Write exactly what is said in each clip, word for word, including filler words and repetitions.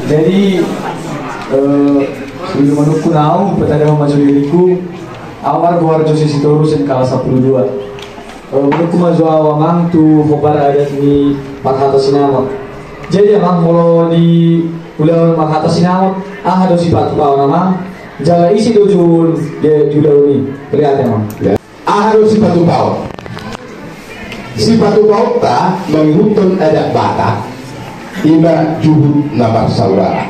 Jadi, eh, sebelum manungkun au, petanda ma jo diringku, au margoar Jose Sitorus sian kalas sampulu dua. Eh, manungkun ma jo au amang tu hombar adat ni marhata sinamot. Jadi amang, molo di ulaon marhata sinamot, aha do sipatupaon amang, jala ise do jujur di ulaon i? Lihat amang. Aha do sipatupaon? Sipatupaonta mangihuthon adat Batak, ima juhut na marsaudara.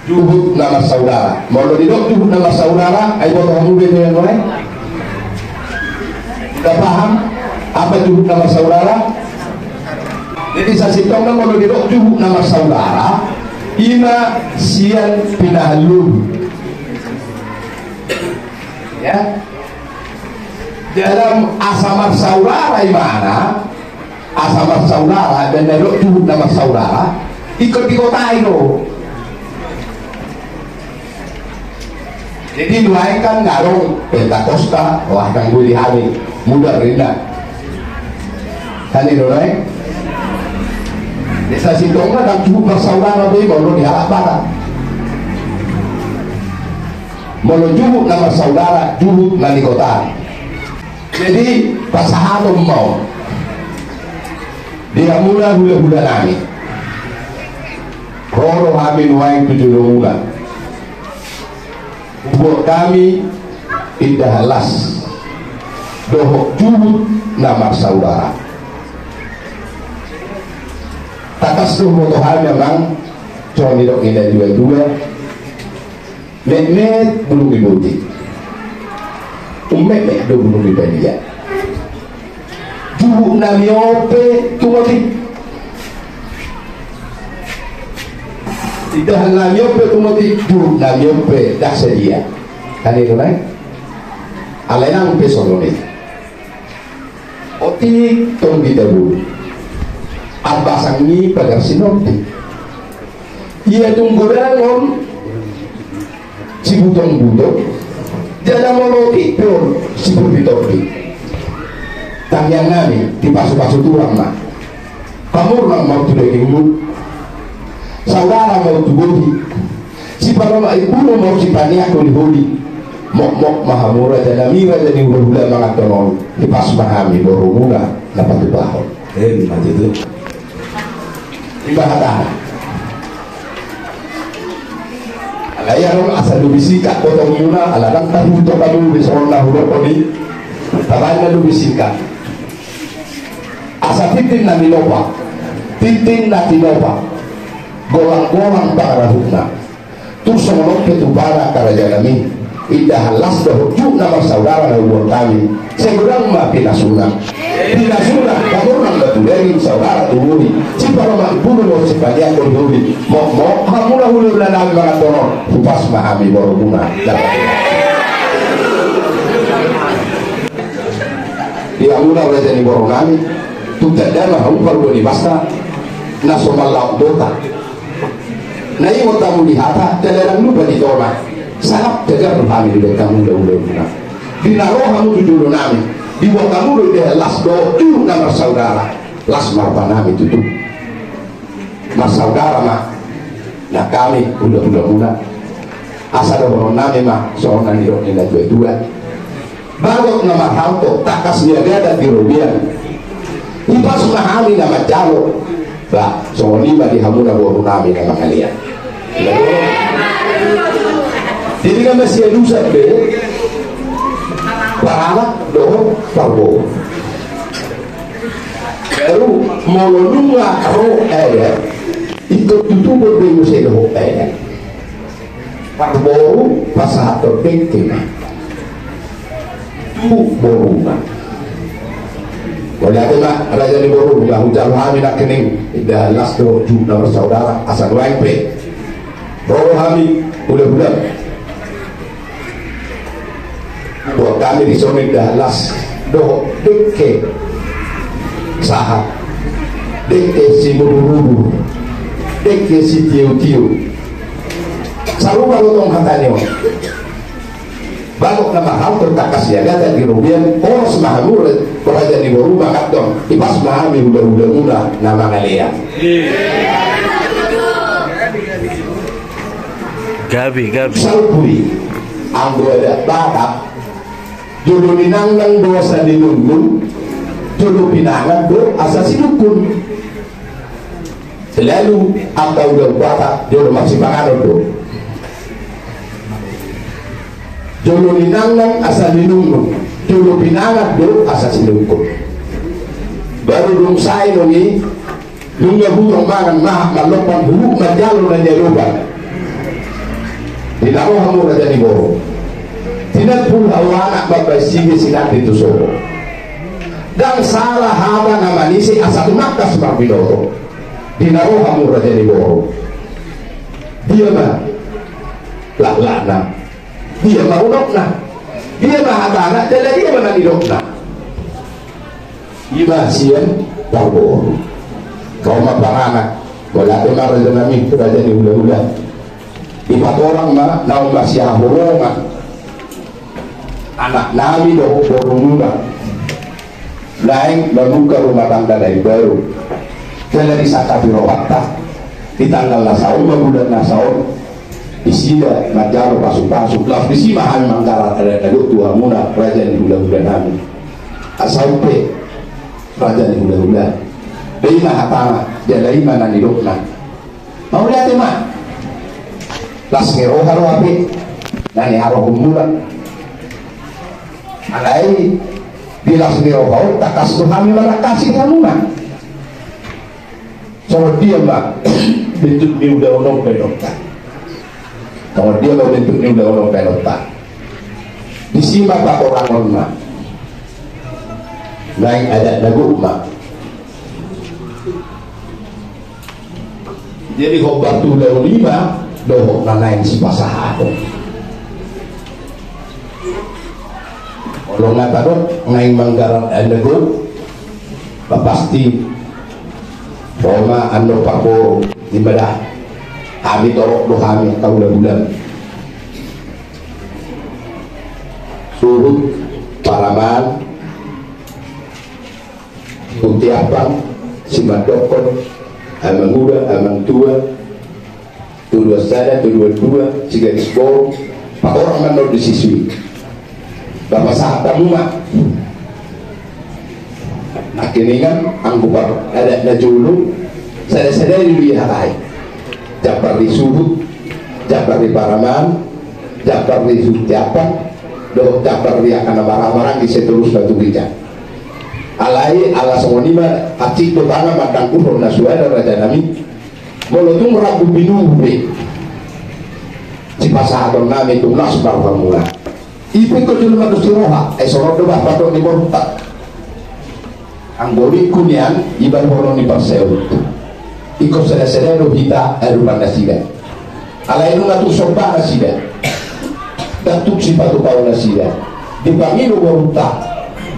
Juhut na marsaudara. Molo didok juhut na marsaudara, ai boto hamu be tu yang lain? Udah paham apa juhut na marsaudara? Jadi sasintongna molo didok juhut na marsaudara, ima sian pinahan luhut. Ya. Dalam asa marsaudara imana, asa marsaudara, dan didok juhut na marsaudara, ingkon digotai do. Jadi nuaeng kan ngarong Pentakosta, wah, kan guli hami muda rina. Kan itu nuaeng. Desa sintongna dan juhut marsaudara be molo di halak Batak. Molo juhut na marsaudara, juhut na nigotai. Jadi pasahaton ma on di hamuna hulahula nami. Ro do hami nuaeng tu jolomuna. Hubuat hami indahan las dohot juhut na marsaudara. Tangkas do huboto hami amang, songon nidok ni natuatua. Metmet bulung ni botik. Ummetmet do bulung ni balian. Juhut nami on pe tung otik. Indahan nami on pe tung otik, juhut nami on pe ndang sadia. Kan itu nai. Alai nang pe songon i. Otik tong di tabulu. Ambasang ni pagar Sinompi. Ia tung godang on sibutong-butong. Jala molo otik pe on sitorbi-torbi. Tangiang nami dipasupasu Tuhan ma. Pamurnang ma tu dagingmu. Saudara ma tu bohi. Sipalomak imburu ma sipaniak holi-holi. Mokmok ma hamu raja nami, raja ni hulahula manganhon on. Hipas ma hami borumuna na patupahon. Ima tutu. Ima hatana. Alai adong asa lobi singkat botongmuna, ala ndang tahuto hamu be songon na hudokhon i. Tabaen na lobi singkat. Asa tintin na tinopa, tintin na tinopa, golang-golang pangarahutna. Tung songon on pe tu hami angka raja nami, indahan las dohot juhut na marsaudara na hubuat hami, sai godang ma pinasuna. Pinasuna, pamurnang ma tu daging, saudara tu bohi, sipalomak imburu ma sipaniak holi-holi, mokmok hamu na hulahula nami manganhon on, hupas ma hami borumuna. Di hamuna raja ni boru nami, tung tanda ma hamu parboa ni basta na so mallaok bota. Na ingot hamu di hata, jala ndang lupa di tona. Sangap tagar do hami dibahen hamu hulahula nami. Di na ro hamu tu jolo nami, diboan hamu do indahan las dohot juhut na marsaudara. Las ma roha nami tutu. Marsaudara ma nang hami hulahulamuna. Asa dohonon nami ma songon na nidok ni natuatua. Bagot na marhalto, tangkas ni agatan di robean. Hipas ma hami na manjalo. Ba, songon i ma di hamuna boru nami na mangalean. Jadi na masiadusan be paranak dohot parboru. Baru molo nunga ro adat, ingkon tutubu be muse dohot adat. Parboru pasahathon dengke ma tu boruna. Mauliate ma raja ni boru, nunga hujalo hami nangkining indahan las dohot juhut na marsaudara, asa nuaeng pe ro do hami hulahula. Buat hami dison indahan las dohot dengke sahat, dengke simudur-udur, dengke sitio-tio. Sarupa do tong hata ni on. Bagot na marhalto, tangkas ni agatan di robean, horas ma hamu raja ni boru manganhon, hipas ma hami hulahulamuna na mangalean. Gabe, gabe. Salpu i, anggo adat Batak, jolo ninangnang do asa ninungnung, jolo pinangan do asa sinungkun. Lalu angka ulaon Batak jolo marsipanganon do. Jolo ninangnang asa ninungnung, jolo pinangan do asa sinungkun. Baru dung sae nunga i, nunga hurang mangan, maha mallompan, huhut manjalo na niadopan. Di na ro hamu raja ni boru, tinampul hau anak mambaen sige sinandi tu sopo. Ndang sala hata na manise asa tumangkas marbinoto. Di na ro hamu raja ni boru, dia ma laklakna, dia ma unokna, dia ma hatana, jala dia ma na nidokna. Ima sian parboru. Kau ma panganak, mauliate ma raja nami, raja ni hulahula. Dipatorang ma naung marsihaholongan anak nami dohot borumuna, naeng mambuka rumah tangga na imbaru. Jala disangkapi rohanta, di tanggal na saon ma bulan na saon, disida manjalo pasupasu, laos disi ma hami manggarar adat na gok tu hamuna raja ni hulahula nami. Asa on pe, raja ni hulahula, be ima hatana, jala ima na nidokna. Mauliate ma. Las ni roha do hape na niharohonmuna. Alai di las ni roha on tangkas do hami manangkasi hamuna. Songon dia ma bentuk ni ulaon on baenonta? Songon dia ma bentuk ni ulaon on baenonta? Disi ma patorangonna. Naeng adat na gok ma. Jadi hombar tu ulaon i ma dohot na naeng sipasahaton. Molo nga tadok naeng manggarar adat na gok, pasti ro ma annon parboru, ima da. Hami torop do hami angka hulahula. Suhut, paraman, Simandokkon, Amanguda, Amangtua, Todoan sada, Todoan dua, Sigadis boru, patorang ma annon di sisui. Pasahat hamu ma. Nangkiningan anggo adat na jolo, sada-sada do i dihatai. Jambar ni suhut, jambar ni paraman, jambar ni suhut ni ampang, dohot jambar ni angka na marhahamaranggi seterusna tu ginjang. Alai ala songon i ma hansit do tangan mandangkuhon na suada raja nami. Molo tung rambu pinuhun be sipasahaton nami, tung las ma rohamuna. Ipik do jolo mandos ni roha, ai songon do bah pandok ni borunta. Anggo lingku nian iba horong ni parseut. Ingkon sada-sada do hita adopan nasida. Alai nunga tung somba nasida, ndang tung sipatupaon nasida, dipangido borunta,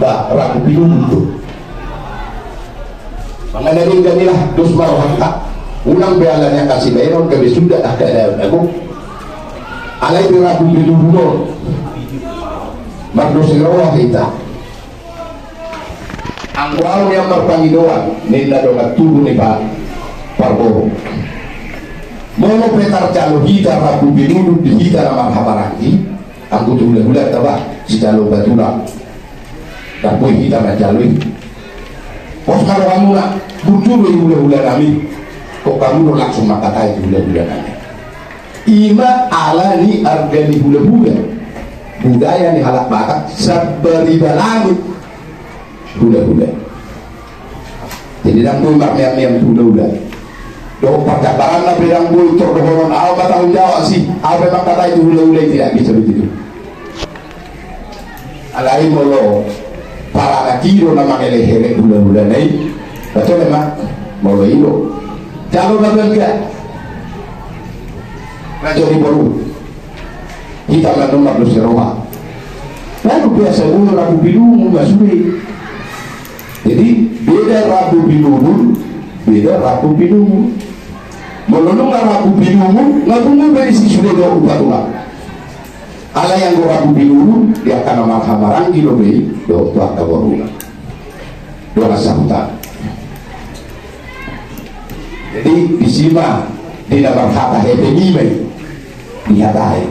ba rambu pinuhun do. Mangana denggan i lah, dos ma rohanta. Unang be ala ni angka sibahenon gabe suda angka adaon agung. Alai di rambu pinuhun on mardos ni roha hita. Anggo au nian marpangidoan, ninna dongan tubu ni pa-, parboru. Molo pe tarjalo hita rambu pinuhun di hita na marhahamaranggi, anggo tu hulahulanta bah, sijalo batulang, ndang boi hita manjalo i. Pos ma rohamuna, burju do i hulahula nami. Kok hamu do langsung mangkatai tu hulahula nami. Ima ala ni arga ni hulahula. Budaya ni halak Batak sambari balangit hulahula. Jadi ndang boi marmeam-meam tu hulahula. Dohot parjambaranna pe ndang boi, tor dohonon au ma tanggung jawab si, au pe mangkatai tu hulahula i, tidak bisa begitu. Alai molo paranak i do na mangelekelek hulahulana i, baca memang molo i do. Jalo na balga. Raja ni boru. Hita ma annon mardos ni roha. Lalu biasa molo rambu pinuhun ma sude. Jadi beda rambu pinuhun, beda rambu pinuhun. Molo nunga rambu pinuhun, nga pungu be disi sude do upa tua. Alai anggo rambu pinuhun, di angka na marhahamaranggi do be i, dohot tu angka boruna. Dongan sahuta. Jadi disi ma di na marhata hepeng i ma i. Ia tahe.